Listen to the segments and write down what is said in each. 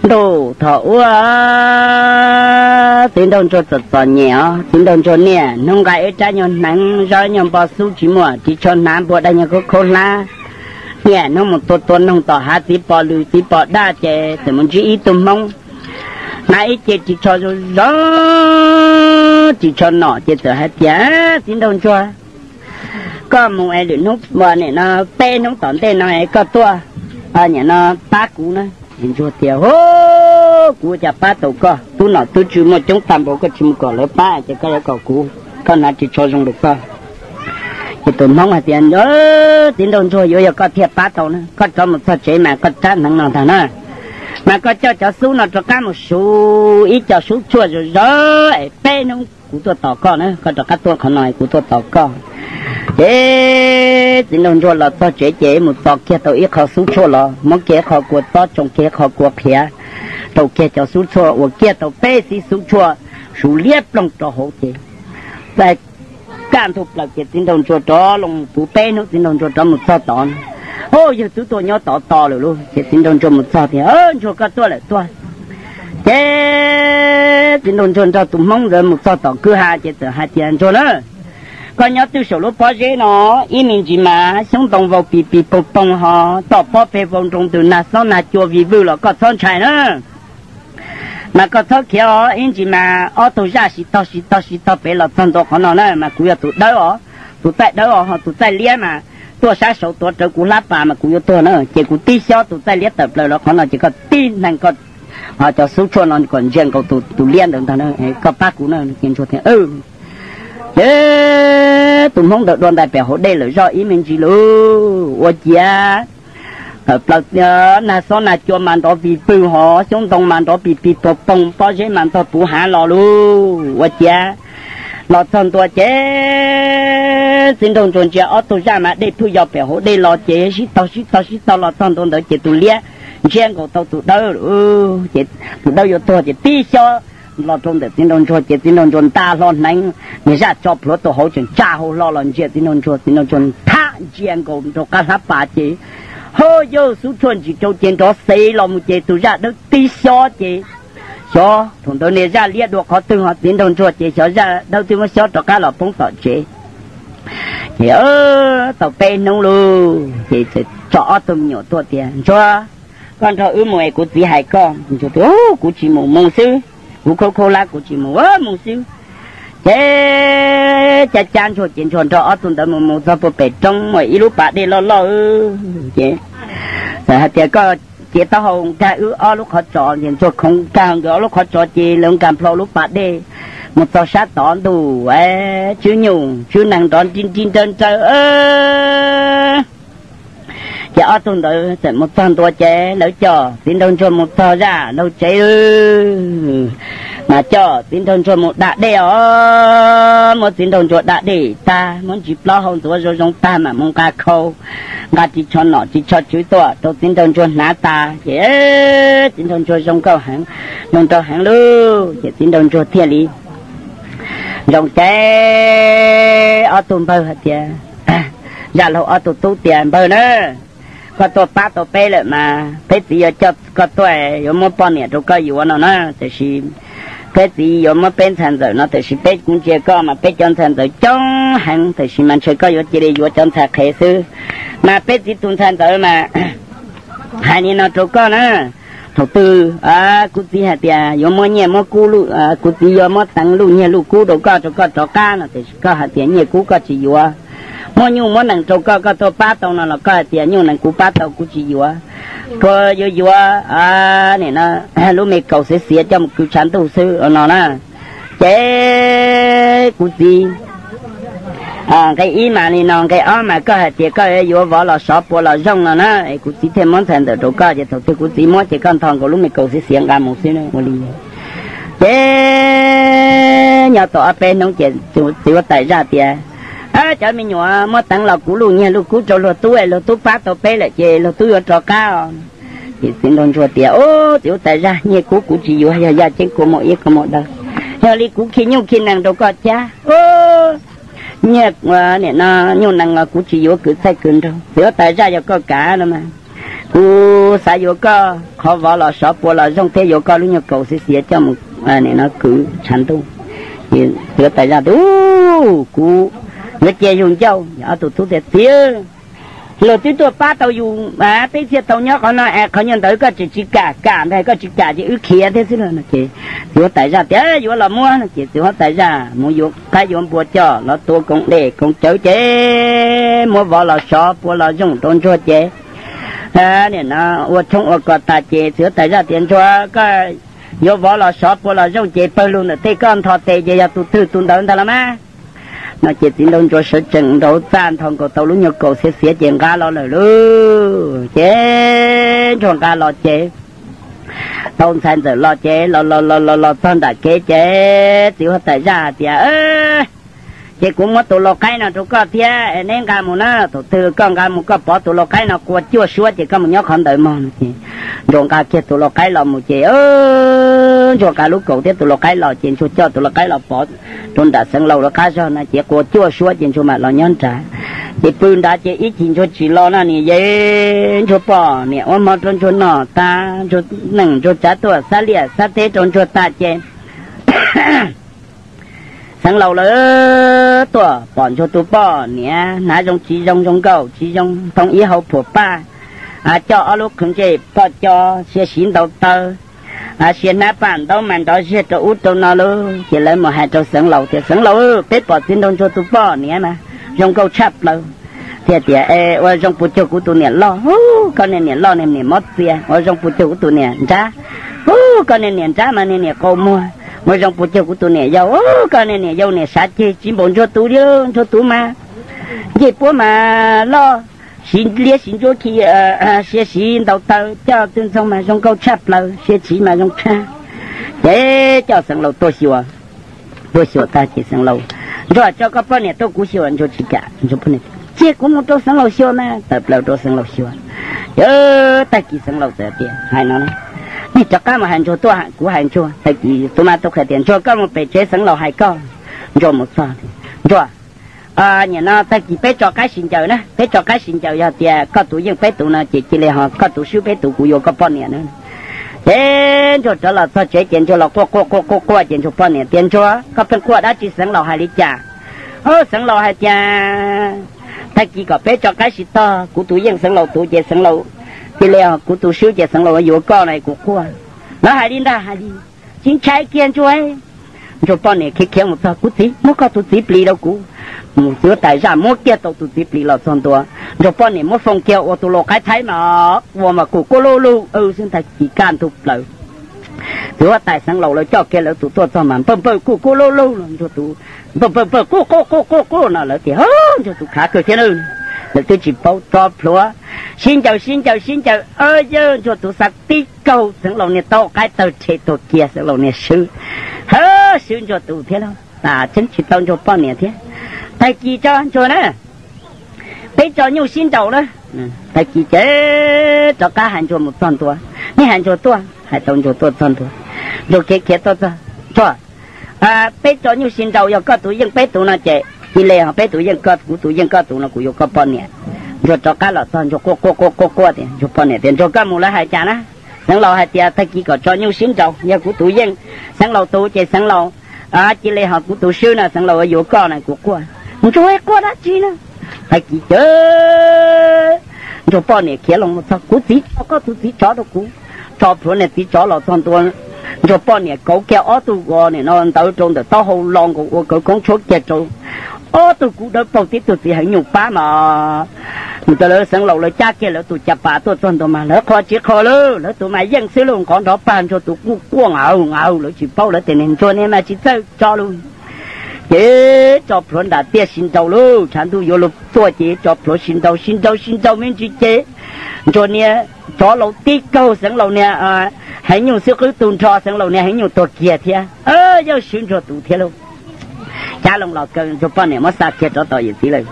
Thaum ub txiv nraug ntsuag txom txom nyem os, txiv nraug ntsuag niaj hnub nqa ib rab nyuag hneev, zoj nyuag npo xub tsis muaj, ris tsho hnav npua daj nyuag khaub khaub hlab, niaj hnub mus tua tua noog tom hav txiv pos lws txiv pos daj ces txawm mus ntsib ib tug hmoob hnav ib ce ris tsho zoo zoo, ris tsho nom ces txawm hais tias, Txiv nraug ntsuag, koj mus es lwm hnub nim no peb hnub tom ntej no es koj tuaj nim no pab kuv na. Ntsuag tias, Hu, kuv ua cas pab tau koj? Tub nom tub tswv muaj coob tag npaum, koj tsis mus kom lawv pab ces koj yuav kom kuv, koj hnav ris tsho zoo lawm koj. Ces tus hmoob hais tias, Txiv nraug ntsuag, yuav yog koj thiaj pab tau na, koj rov mus txog tsev mas koj rab hneev no ntag na, mas koj coj cov xub no rov qab mus suv ib co xub tshuaj zoo zoo es peb hnub kuv tuaj tos koj na, koj rov qab tuaj qhov no kuv tuaj tos koj. Ces txiv nraug ntsuag los txog tsev ces mus txo kiag tau ib qho xub tshuaj los muab kiag ib qho kua txob, tsoo kiag ib qho kua qhiav, rau kiag cov xub tshuaj ua kiag tau peb xib xub tshuaj, suv liab ploog rau hauv ces txawm kaj ntug plaws ces txiv nraug ntsuag rov los puv peb hnub txiv nraug ntsuag rov mus txog tod. Hu, yawg twb tuaj nyob tod tos lawm lauj. Ces txiv nraug ntsuag mus txog tias, Ntsuag, koj tuaj lawm tuaj. Ces txiv nraug ntsuag nrog tus hmoob ntawd mus txog tom kwj ha ces txawm hais tias, Ntsuag na, koj nyob twb saum lub pob zeb no, ib me ntsis mas xyoob ntoo vau pis pis poog poog ho, toj pob peg vau nroo ntws, nag xob nag cua vij vwj los koj txhob ntshai na. Mas koj txhob khiav os, ib ntsis mas ob tug zaj sib tog sib tog sib tog pem los txog ntua qhov no na mas kuv yog tus dawb os, tus txaij dawb os, ho tus txaij liab mas tuaj sab saud tuav rawv kuv hlab pas mas kuv yuav tuag na. Ces kuv tib xyob tus txaij liab tawm plaws los qhov no ces koj tib neeg koj cov xub tshuaj no kom ntsia nkaus tus liab ntawd ntag, koj pab kuv na. Ces ntsuag tias, Ces tus hmoob ntawd dua ntais pem hauv dej lawm zoj ib me ntsis lauj. Ua ciav tawm plaws nag xob nag cua mas nrov vij vwj ho, xyoob ntoo mas nrov pis pis poog poog, pob zeb mas ntog puv hav los lauj. Ua ciav los txog ntua ces txiv nraug ntsuag ntsia ob tug zaj mas dej phwj yos pem hauv dej los ces sib tog sib tog sib tog los txog ntua ntawd ces tus liab ntsia nkaus tau tus dawb, ces tus dawb yuav tuag ces tib xyob los rau ntawm txiv nraug ntsuag ces txiv nraug ntsuag nta hlo hneev, niag zaj tso plhuav tau hauv tseem tsa hau hlo los ntsia txiv nraug ntsuag. Txiv nraug ntsuag thab ntsia nkaus rau qab hlab pas ces, ho, yawg, xub tshuaj ntsis rau ces nrov xev los mus ces tus zaj dawb tib xyob ces xyov thaum ntawd niag zaj liab dua qhov twg ho txiv nraug ntsuag ces xyov zaj dawb twb muab xyob rov qab los poob tom tsev. Ces tau peb hnub lauj ces txawm tso ob tug me nyuam tuaj tias, Ntsuag, koj nrog wb mus es kuv txiv hais koj. Ntsuag tias, Kuv tsis mus, mus xwb, kuv khaub khaub hlab kuv tsis mus, mus xwb. Ces cab cab ntsuag ces ntsuag nrog ob tug ntawd mus mus txog puag pem roob muaj ib lub pas dej loj loj ces txawm hais tias, Koj cia taub hau nkag wb ob lub qhov tsos. Ces ntsuag khoov nkag nkawd ob lub qhov tsos ces lawv nkag nplho lub pas dej mus txog sab tod ntuj, tswb nyuj tswb nees nrov nrib nrib nrawb nrawb. Ces ob tug ntawd txawm mus txog ntua ces lawv coj txiv nraug ntsuag mus txog zaj laug tsev, mas coj txiv nraug ntsuag mus da dej os. Muab txiv nraug ntsuag da dej tag, muab ntsis plaub hau ntxuav zoo zoo tag mam mus nqa khau, nqa ris tsho nom ris tsho tswv tuaj rau txiv nraug ntsuag hnav tas ces txiv nraug ntsuag zoo nkauj heev, zoo nraug heev lauj. Ces txiv nraug ntsuag thiaj li zoo ces ob tug npawg hais tias, zaj laug ob tug tub tias, Npawg na, koj tuaj pab tau peb lawm mas peb txiv yuav coj koj tuaj, yuav muab poj niam rau koj yuav no na, tiam sis peb txiv yuav muab peb ntxhais ntxawm no, tiam sis peb kuv ntsia koj mas peb cov ntxhais ntxawm coob heev, tiam sis mas ntshe koj yuav cia li yuav cov ntxhais qhev xwb. Mas peb txiv tus ntxhais ntxawm mas hais li no rau koj na, thaum twg kuv txiv hais tias yuav muab nyiaj muab kub, kuv txiv yuav muab teev luj nyiaj luj kub rau koj, rau koj rov qab no, tiam sis koj hais tias nyiaj kub koj tsis yuav, muab nyuj muab nees rau koj, koj tuaj pab tau no los koj hais tias nyuj nees kuv pab tau kuv tsis yuav, kuv yuav yuav nim no lub me kaus xiav xiav coj mus kwv tshav ntuj xwb no na. Ces kuv txiv, nqe ib mas li no, nqe ob mas koj hais tias koj yuav vov los sov puav los zooj no na, es kuv txiv thiaj muab ntxhais ntxawm rau koj, ces thaum twg kuv txiv muab ces koj ntog nkaus lub me kaus xiav xiav nqa mus xwb ua li. Ces nyob tau ob peb hnub ces txiv huab tais zaj tias, Cov me nyuam, muab teev los kuv luj nyiaj luj kub rau luag tub, luag tub pab tau peb lawm ces luag tub yuav rov qab os. Ces txiv nraug ntsuag tias, Ub, txiv huab tais zaj, nyiaj kub kuv tsis yuav, yog yaj ceeb kua muag iab kua muag daw, yog li kuv khi nyuj khi nees rau koj cab. Nyiaj, nim no nyuj nees los kuv tsis yuav, kwv txaij kwv nraug, txiv huab tais zaj, yog koj kam no mas kuv Kuv xav yuav koj qhov vov los sov pua los zooj thiab yuav koj lub nyuag kaus xiav xiav coj mus kwv tshav ntuj. Ces txiv huab tais zaj tias, Ub, kuv yuav cia yus ncauj. Ob tug tub tias, Txiv, luag twb tuaj pab tau yus, peb thiaj tau nyob qhov no es qhov nyuag ntawd koj tseem tsis kam, kam ntag, koj tsis kam ces wb khiav thiab xwb lauj. Ces txiv huab tais zaj tias, Yuav los muab. Ces txiv huab tais zaj mus yuav qaib yuav npua coj los tua koom dej koom cawv ces muab vov los sov pua los zooj rau ntsuag ces nim no ua tshoob ua kos tas ces txiv huab tais zaj tias, Ntsuag, koj yuav vov los sov pua los zooj ces pawg lug ntawm tej koj ntho tes ces yog tus twg tus ntawd ntag los mas. No ces txiv nraug ntsuag sawv tsees nraug txaj ntho nkaus tau lub nyuag kaus xiav xiav ces nqa los lawm lauj. Ces ntsuag nqa los ces tau ntxhais ntxawm los ces los los los los los txog nram kev ces txiv huab tais zaj hais tias, Ces kuv muab tus lau qaib no rau koj thiab, neb nqa mus na. Thaum twg koj nqa mus koj pov tus lau qaib no qua cuaj suab ces koj mus nyob qhov ntawd mog. Ces ntsuag nqa kiag tus lau qaib los mus ces ntsuag nqa lub kaus thiab tus lau qaib los ces ntsuag coj tus lau qaib los pov rau nram xeev laus lawv qab zog no ces qua cuaj suab ces ntsuag mam los nyob nrad. Ces pw nrad ces ib chim ntsuag tsim los no nim yeej ntsuag poj niam ua hmo rau ntsuag noj tag, ntsuag neej ntsuag tsav tuaj xab liaj xab teb rau ntsuag tag ces xeev laus lawv tuaj pom ntsuag tus poj niam hnav zoo tsis zoo, zoo nkauj tsis zoo, thoob ib hau phuam paj, coj ob lub qhwv ntsej poj co, sia siv ntau taw, sia hnab paj ntaub mas nrov ziag rau ub rau no lauj. Ces lawv mus hais rau xeev laus tias, Xeev laus, peb pom txiv nraug ntsuag tus poj niam mas zoo nkauj tshaj plaws. Thiaj tias, Ua zoo puas cuag kuv tus niam loj? Ub, koj niag niam loj niag niam mob txias. Ua zoo puas cuag kuv tus niam nrab? Ub, koj niag niam nrab mas niag niam qau muag. Ua zoo puas cuag kuv tus niam yau? Ub, koj niag niam yau niag sav ceg tsis npaum ntsuag tus li. Ntsuag tus mas ncej puab mas loj, siv liab siv ntsuab khi, sia siv ntau taw, coj tw ntxoog mas zoo nkauj tshaj plaws, sia siv mas zoo tshaj. Ces coj xeev laus tuaj xyuas. Tuaj xyuas tag ces xeev laus, Ntsuag, tso koj poj niam tuaj kuv xyuas. Ntsuag tsis kam, Ntsuag poj niam, Cia kuv mus rau xeev laus xyuas mas. Tawm plaws rau xeev laus xyuas. Ces tag kis xeev laus txawm tias, Hais no, nej rov qab mus hais ntsuag tuaj, kuv hais ntsuag. Tag kis tus mas tuaj qhia tias, Ntsuag, koj mus pem tsev xeev laus hais koj. Ntsuag mus txog, Ntsuag, nim no tag kis peb tso qaib sib ncaws na, peb tso qaib sib ncaws, yog tias koj tus yeej peb tus no ces cia li ho koj tus swb peb tus, kuv yuav koj poj niam na. Ces ntsuag rov los txog tsev ces ntsuag los quaj quaj quaj quaj quaj ces ntsuag poj niam tias, Ntsuag, koj pheej quaj dab tsi, xeev laus hais li cas? Ub, xeev laus hais tias tag kis kom peb tso qaib sib tog, kuv tus yeej xeev laus tus ces xeev laus, cia li ho kuv tus swb ces xeev laus yuav koj no kuv quaj. Lawv hais li ntag, hais li, tsis ntshai kiag ntsuag. Ntsuag poj niam khiav khiav mus txog, Kuv txiv, muab koj tus txiv plis rau kuv. Mus txiv huab tais zaj muab kiag tau tus txiv plis los txog ntua. Ntsuag poj niam muab foom kiag ua tus lau qaib thaib mas ua mas kuj kuj luj luj xwb, tag kis kaj ntug plaws. Txiv huab tais xeev laus lawv coj kiag lawv tus tuaj txog mas npawj npawj kuj kuj luj luj los ntsuag tus npawj npawj npawj quj quj quj quj quj no lawv tias, Ntsuag tus khav kawg thiab na. Lawv twb tsis paub, tso plhuav sib ncaws sib ncaws sib ncaws, yawg ntsuag tus xa tib kaug xeev laus niag taub hau qaib tawg rhe tuag kiag, xeev laus niag swb. Ha, swb ntsuag tus thiab lauj, tas tseeb tsis tau ntsuag poj niam thiab. Tag kis tso ntsuag na, peb tso nyuj sib nraus na. Tag kis ces rov qab hais ntsuag mus txog ntua, nej hais ntsuag tuaj, hais tau ntsuag tuaj txog ntua. Ntsuag khiav khiav tuaj txog, Ntsuag, peb tso nyuj sib nraus, yog koj tus yeej peb tus no ces cia li ho peb tus yeej koj, kuv tus yeej koj tus no kuv yuav koj poj niam. Ntsuag rov qab los txog ntsuag quaj quaj quaj quaj quaj tias, ntsuag poj niam tias, Ntsuag, koj mus lawv hais cas na? Xeev laus hais tias tag kis kom tso nyuj sib nraus, yog kuv tus yeej xeev laus tus ces xeev laus cia li ho kuv tus swb no xeev laus yuav koj na kuv quaj. Ntsuag quaj dab tsi na? Tag kis ces ntsuag poj niam khiav los mus txog, Kuv txiv tso koj tus txiv tsov rau kuv. Tso plhuav niag txiv tsov los txog ntua, ntsuag poj niam kauv kiag ob tug ua nim no ntawd rau ntawm taub hau los nkaus ua kawv koob tshuab kiag rau ob tug kub dawb paug tib tug txiv heev nyuj pab mas. Mus tau lawv xeev laus lawv cab kiag lawv tus caj pas tuaj txog ntua mas lawv qhuas tsis qhuas lawm, lawv tus mas yeej xwb lauj, nqov nrov pag ntsuag tus kuj quaj nqaws nqaws, lawv tsis paub, lawv tias niag ntsuag niag mas tsis txawj tso lauj. Ces tso plhuav nram tiaj sib nraus lauj, tshav ntuj yuav luag tuaj ces tso plhuav sib nraus sib nraus sib nraus me ntsis ces ntsuag niag tsov laus tib kaug xeev laus niag heev nyuj xwb qwb tug nrho xeev laus niag heev nyuj tuag kiag thiab. Yawg swb ntsuag tus thiab lauj. Cab loo los kaw ntsuag poj niam muab xa kiag rov tom yawm txiv lawm.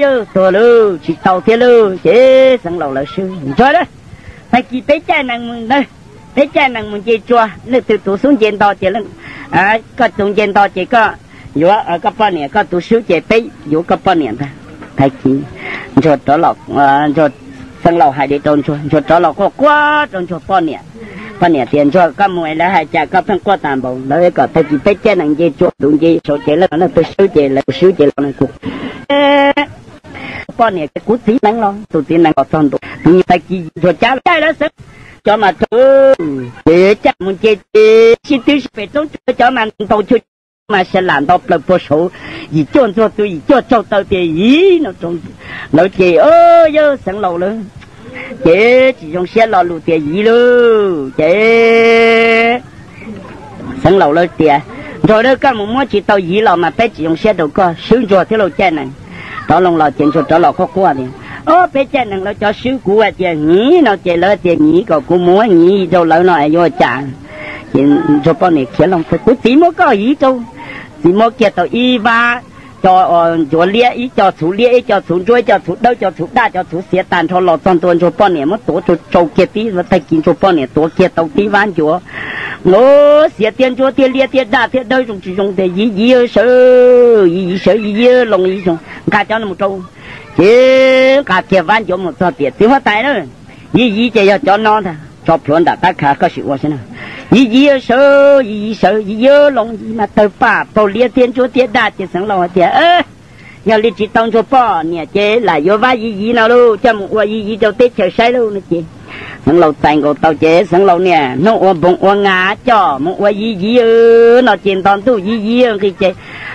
Yawg tuag lauj, tsis tau thiab lauj, ces xeev laus lawv swb ntsuag lawm. Tag kis peb caij nees mus ntawd, peb caij nees mus nce tsua, leej twg tus xub nce nto ces koj tus nce nto ces koj yuav koj poj niam, koj tus swb ces peb yuav koj poj niam ntag. Tag kis ntsuag rov los, ntsuag Xeev Laus hais li rau Ntsuag, Ntsuag rov los quaj quaj rau Ntsuag poj niam. Poj niam tias, Ntsuag, koj mus es lawv hais cas koj pheej quaj tas npaum, lawv kom tag kis peb caij nees nce tsua tus nce saud ces leej twg swb ces lawv swb ces los ne kuv. Poj niam, Kuv txiv nees los, tus txiv nees los txog ntua, tus niag tag kis Ntsuag cab los caij lawv Xeev, cov mas rau, ces caij mus nce ces sib twb sib pem roob tsuas cov mas ntaus chua mas sa lam nto plaws puag saud, yim cuaj ntxuag tu yim cuaj tsaug taw tias yim no rau lawv ces, Yawg Xeev Laus lawv ces tsis zoo siab lo lus tias yim lauj ces Xeev Laus lawv tias, Ntsuag, koj mus muab tsis tau yim los mas peb tsis zoo siab rau koj, swb Ntsuag thiab lauj, caij nees. Rov loo los ces Ntsuag rov los quaj quaj tias, Ob, peb caij nees lawv cov swb kuv hais tias yim no ces lawv tias yim kom kuv muab yim rau lawv no yuav cas? Ces Ntsuag poj niam khiav loo, Kuv txiv muab koj yim rau. Txiv muab kiag tau ib vab, co ncuav liab, ib co txhuv liab, ib co txhuv ntsuab, ib co txhuv dawb, co txhuv daj, co txhuv xiav tag nrho los txog ntua Ntsuag poj niam muab tuav rau tsau kiag tib tag kis Ntsuag poj niam tuav kiag tau tib vab ncuav, xiav tiab ntsuab tiab liab tiab daj tiab dawb zoo tsis zoo tias yim yim sawv, yim yim sawv, yim yim loo yim zoo, nqa cov no mus rau. Ces nqa kiag vab ncuav mus txog tias, Txiv huab tais na, yim yim ces yog cov no ntag, tso plhuav nram qab khav koj sim ua xwb na. Yim yim sawv, yim yim sawv, yim yim loo, yim mas tawg paj paug liab tiab ntsuab tiab daj ces Xeev Laus hais tias, Yog li tsis tau Ntsuag poj niam ces lam yuav vab yim yim no lauj, coj mus ua yim yim rau teb chaws saib lauj no ces Xeev Laus txais nkaus tau ces Xeev Laus niaj hnub ua npoos ua ngav coj mus ua yim yim no ces nto ntuj yim yim nqis ces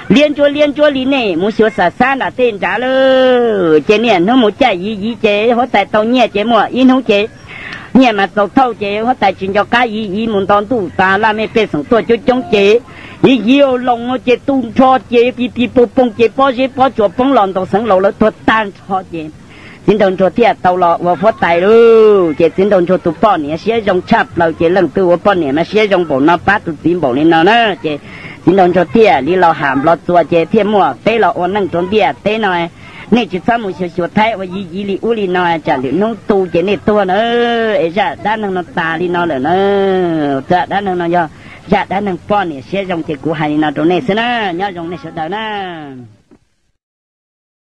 liab ntsuab liab ntsuab li nej mus xyuas xam xab nram tej nrad lauj. Ces niaj hnub mus caij yim yim ces huab tais tau nyiaj ces muaj ib hnub ces nyiaj mas txaus thauj ces huab tais tsis nco qab yim yim mus nto ntuj tas laj mej pej xeem tuaj coob coob ces yim yim loo ces tu nrho ces pis pis poog poog ces pob zeb pob tsuas poob los ntaus Xeev Laus lawv tuag tag nrho ces Txiv Nraug Ntsuag thiaj tau los ua huab tais lauj. Ces Txiv Nraug Ntsuag tus poj niam siab zoo tshaj plaws ces leej twg ua poj niam mas siab zoo npaum no pab tus txiv npaum li no na. Ces Txiv Nraug Ntsuag thiaj li los ham nplo txuas ces thiaj muaj peb los ua neej rau ntiaj teb no. Nej tsis txhob mus xyuas xyuas thaib ua yim yim li ub li no tsam lwm hnub tu ces nej tuag na. Es zaj dab neeg no tas li no lawm na. Zaj dab neeg no yog zaj dab neeg poj niam siab zoo ces kuv hais li no rau nej xwb na. Nyob zoo nej sawv daws na.